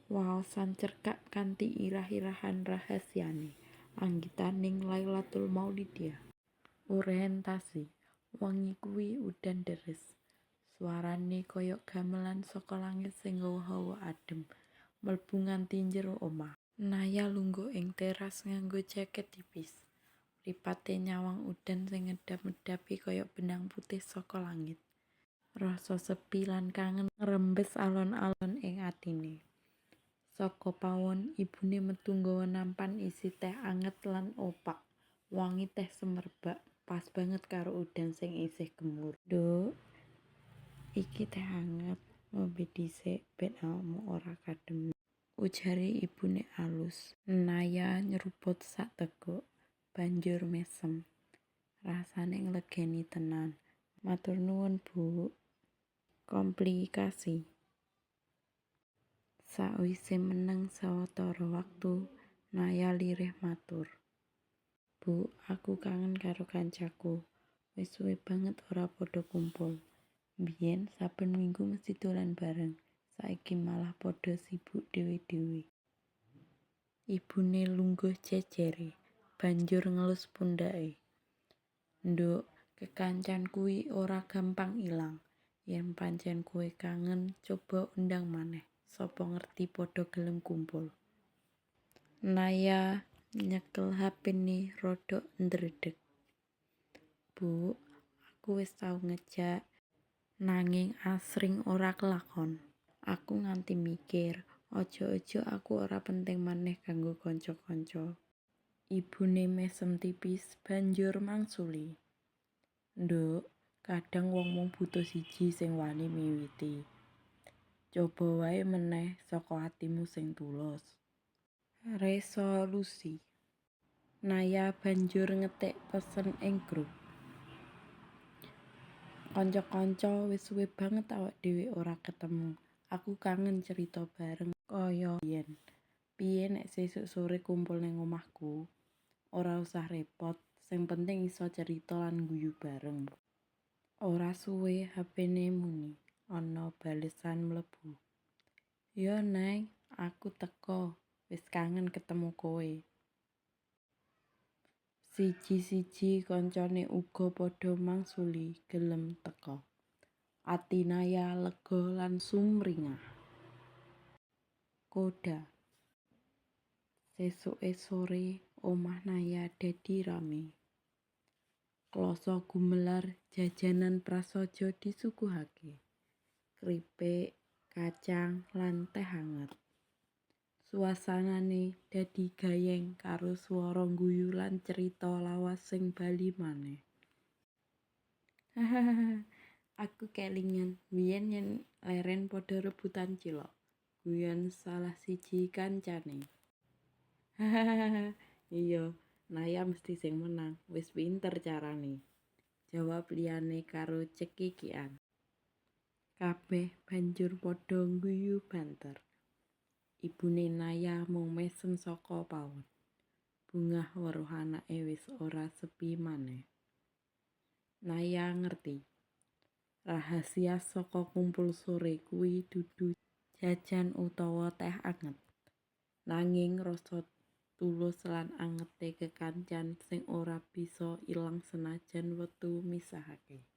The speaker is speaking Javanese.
Waosan cerkak kanthi irah-irahan Rahasiane Anggitaning Lailatul Maulidiyah. Orientasi. Wengi kuwi udan deres. Suarane koyo gamelan saka langit sing nggawa hawa adem, mlebu nganti njero omah. Naya lungguh ing teras nganggo jaket tipis. Mripate nyawang udan sing ngedap-ngedapi koyo benang putih saka langit. Rasa sepi lan kangen ngrembes alon-alon ing atine. Saka pawon, ibune metu nggawa nampan isi teh anget lan opak. Wangi teh semerbak, pas banget karo udan sing isih gemuruh. "Nduk, iki teh anget, ngombe dhisik ben awakmu ora kademen," ujare ibune alus. Naya nyeruput sak teguk, banjur mesem. Rasane nglegeni tenan. "Matur nuwun, Bu." Komplikasi. Sawise meneng sawetara wektu, Naya lirih matur. "Bu, aku kangen karo kancaku. Wis suwe banget ora padha kumpul. Mbiyen saben minggu mesti dolan bareng, saiki malah padha sibuk dhewe-dhewe." Ibune lungguh jejere, banjur ngelus pundhake. "Nduk, kekancan kuwi ora gampang ilang. Yen pancen kowe kangen, coba undang maneh. Sapa ngerti padha gelem kumpul." Naya nyekel hapene rada ndredeg. "Bu, aku wis tau ngejak, nanging asring ora kelakon. Aku nganti mikir, aja-aja aku ora penting maneh kanggo kanca-kanca." Ibune mesem tipis, banjur mangsuli. "Nduk, kadang wong mung butuh siji sing wani miwiti. Coba wae meneh saka atimu sing tulus." Resolusi. Naya banjur ngetik pesen ing grup. "Kanca-kanca, wis suwe banget awake dhewe ora ketemu. Aku kangen cerita bareng kaya biyen. Piye nek sesuk sore kumpul ning omahku? Ora usah repot, sing penting iso cerita lan ngguyu bareng." Ora suwe hapene muni, ana balesan mlebu. "Yo, Nay, aku teka. Wis kangen ketemu kowe." Siji-siji kancane uga padha mangsuli gelem teka. Ati Naya lega lan sumringah. Koda. Sesuke sore, omah Naya dadi rame. Klasa gumelar jajanan prasaja disuguhake. Kripik, kacang, lan teh anget. Suasanane dadi gayeng karo swara guyu lan cerita lawas sing bali maneh. "Hahaha, aku kelingan biyen yen leren padha rebutan cilok," guyon salah siji kancane. "Hahaha, iya, Naya mesti sing menang, wis pinter carane," jawab liyane karo cekikikan. Kabeh banjur padha ngguyu banter. Ibune Naya mung mesem saka pawon, bungah weruh anake wis ora sepi maneh. Naya ngerti, rahasia saka kumpul sore kuwi dudu jajan utawa teh anget, nanging rasa tulus lan angete kekancan sing ora bisa ilang senajan wektu misahake.